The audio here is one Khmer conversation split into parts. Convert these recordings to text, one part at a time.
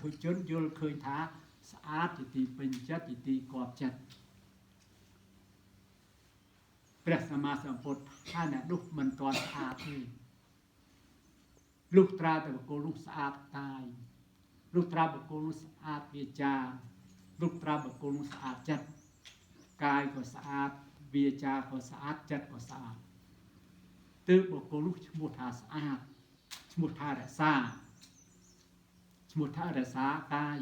ធុជនយល់ឃើញថាស្អាតជាទីពេញចិត្តជាទីគាប់ចិត្តព្រះសម្មាសម្ពុទ្ធថាអ្នកនោះមិនទាន់ស្អាតទេលុះត្រាតែបុគ្គលនោះស្អាតកាយលុះត្រាបុគ្គលនោះស្អាតវាចាលុះត្រាបុគ្គលនោះស្អាតចិត្តកាយក៏ស្អាតវាចាក៏ស្អាតចិត្តក៏ស្អាតទើបបុគ្គលនោះឈ្មោះថាស្អាតឈ្មោះថារក្សាឈ្មោះថារក្សាកាយ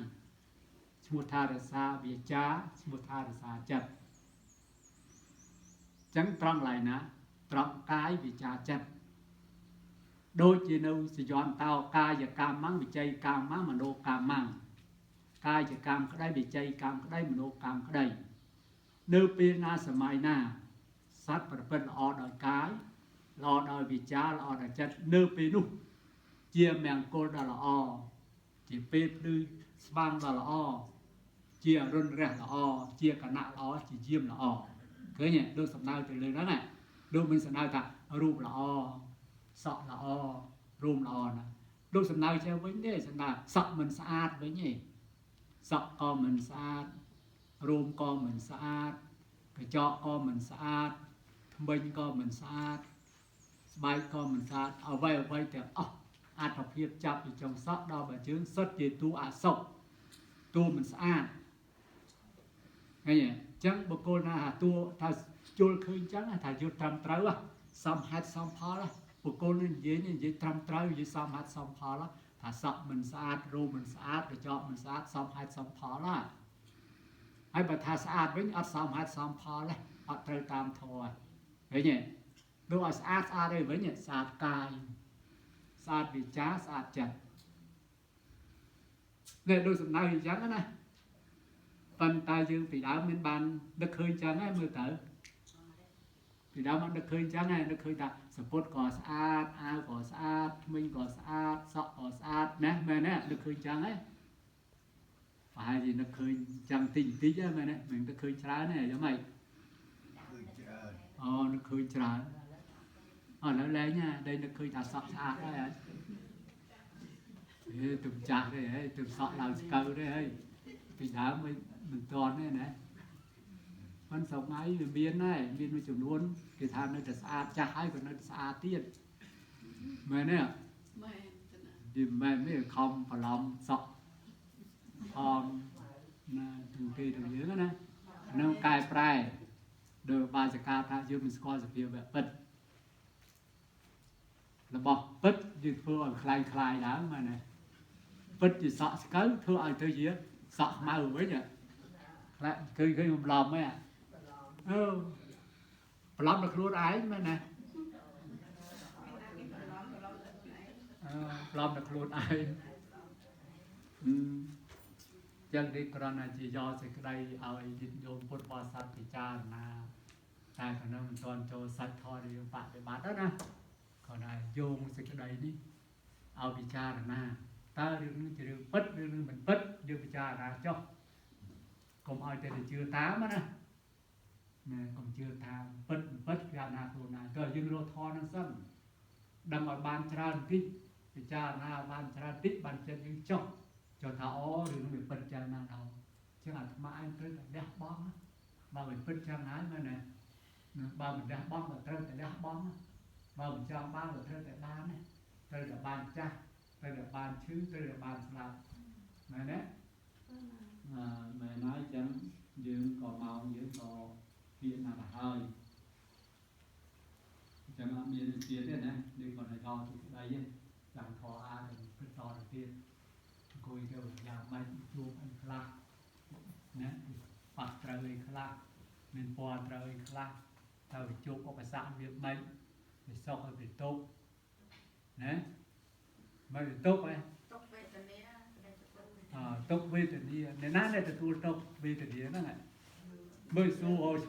ឈ្មោះថារក្សាវាចាឈ្មោះថារក្សាចិត្តចឹងត្រង់ឡើយណាត្រង់កាយវាចាចិត្តដូចជានៅសយន្តោកាយកម្មੰវិច័យកម្មੰមโนកម្មੰកាយកម្មក្តីវិច័យកម្មក្តីមโนកម្មក្តីនៅពេលណាសម័យណាសត្វប្រព្រឹត្តល្អដោយកាយល្អដោយវាចាល្អដោយចិត្តនៅពេលនោះជាមង្គលដ៏ល្អជាពេលភ្លឺស្វាងដ៏ល្អជាអរុណរះល្អជាគណៈល្អជាយាមល្អឃើញទេដូចសំដៅទៅលើហ្នឹងណាដូចមិនសំដៅថារូបល្អសក់ល្អរូបល្អណាដូចសំដៅចេះវិញទេសំដៅសក់មិនស្អាតវិញទេសក់ក៏មិនស្អាតរូមក៏មិនស្អាតកញ្ចក់ក៏មិនស្អាតធ្មេញក៏មិនស្អាតស្បែកក៏មិនស្អាតអ្វីអ្វីទាំងអស់អត្ថភាពចាប់ពីចុងសក់ដល់បើជើងសុទ្ធជាតួអសុខតួមិនស្អាតឃើញទេអញ្ចឹងបុគ្គលណាថាតួថាជុលឃើញអញ្ចឹងថាយល់ត្រឹមត្រូវសមហេតុសមផលបុគ្គលនេះនិយាយនិយាយត្រឹមត្រូវនិយាយសមហេតុសមផលថាសក់មិនស្អាតរូបមិនស្អាតកញ្ចក់មិនស្អាតសមហេតុសមផលហើយបើថាស្អាតវិញអត់សមហេតុសមផលទេអត់ត្រូវតាមធម៌ឃើញទេដូចឲ្យស្អាតស្អាតអីវិញស្អាតកាយស្អាតវិចារស្អាតចិត្តនេះដូចសំដៅអញ្ចឹងណាប៉ុន្តែយើងពីដើមមានបាននឹកឃើញចឹងហើយមើលទៅពីដើមអត់នឹកឃើញចឹងហើយនឹកឃើញថាសពុតក៏ស្អាតអាវក៏ស្អាតធ្មេញក៏ស្អាតសក់ក៏ស្អាតណាមែនទេនឹកឃើញចឹងហ៎ប្រហែលជានឹកឃើញចឹងតិចតិចហ្នឹងមែនទេមិននឹកឃើញច្រើនទេយ៉ាងម៉េច ឃើញច្រើន អូនឹកឃើញច្រើនអត់ឥឡូវលែងណាដែលនឹកឃើញថាសក់ស្អាតហើយហ៎ហេទុំចាស់ទេហេទុំសក់ឡើងស្កៅទេហេពីដើមមិនទាន់ទេណាប៉ុន្តែស្រុកថ្ងៃវាមានដែរមានមួយចំនួនគេថានៅតែស្អាតចាស់ហើយក៏នៅតែស្អាតទៀតមែនទេ មែនទេណា វាមិនមែនទេខំបន្លំសក់ផងណាទាំងគេទាំងយើងណានឹងកែប្រែដោយបាសិកាថាយើងមិនស្គាល់សភាវៈពិតរបស់ពិតយើងធ្វើឲ្យคล้ายคล้ายឡើងមែនទេពិតជាសក់ស្កូវធ្វើឲ្យទៅជាសក់ខ្មៅវិញខ្លាចឃើញឃើញបន្លំហ៎អឺបន្លំដល់ខ្លួនឯងមែនណាអឺបន្លំដល់ខ្លួនឯងអឺចឹងនេះគ្រាន់តែជាយកសេចក្តីឲ្យញាតិញោមពុទ្ធបរិស័ទពិចារណាតែក៏នៅមិនទាន់ចូលសាច់ធម៌រឿងបដិបត្តិណាគ្រាន់តែយោងសេចក្តីនេះឲ្យពិចារណាតើរឿងនេះជារឿងពិតឬរឿងមិនពិតយើងពិចារណាចុះកុំឲ្យតែជឿតាមណាណែកុំជឿតាមពិតមិនពិតពិចារណាខ្លួនឯងតើយើងរកធម៌នឹងសិនដឹងឲ្យបានច្រើនតិចពិចារណាបានច្រើនតិចបានចិត្តយើងចុះចុះថាអូរឿងនេះវាពិតចឹងណាស់ដល់ចឹងអាត្មាឯងត្រូវតែលះបង់បើវាពិតចឹងហើយមែនទេបើមិនលះបង់ក៏ត្រូវតែលះបង់បើមិនចង់បានក៏ត្រូវតែបានដែរត្រូវតែបានចាស់ត្រូវតែបានឈឺត្រូវតែបានស្លាប់មែនទេអឺមែនហើយចឹងយើងក៏មកយើងក៏ពាក្យណាស់ទៅហើយចឹងអត់មានទៀតទេណានេះគាត់តែយកទីក្តីទេចាំធေါ်អាទៅពិតតទៅទៀតអង្គុយទៅយ៉ាងម៉េចជួបអីខ្លះណាប៉ះត្រូវអីខ្លះមានពណ៌ត្រូវអីខ្លះតើវាជួបឧបសគ្គវាម៉េចវាសុខឲ្យវាទុក្ខណាមិនវាទុក្ខហ៎ ទុក្ខវេទនាដែលទទួល អទុក្ខវេទនាអ្នកណាដែលទទួលទុក្ខវេទនាហ្នឹងមើលសួរឲ្យឈ្មោះ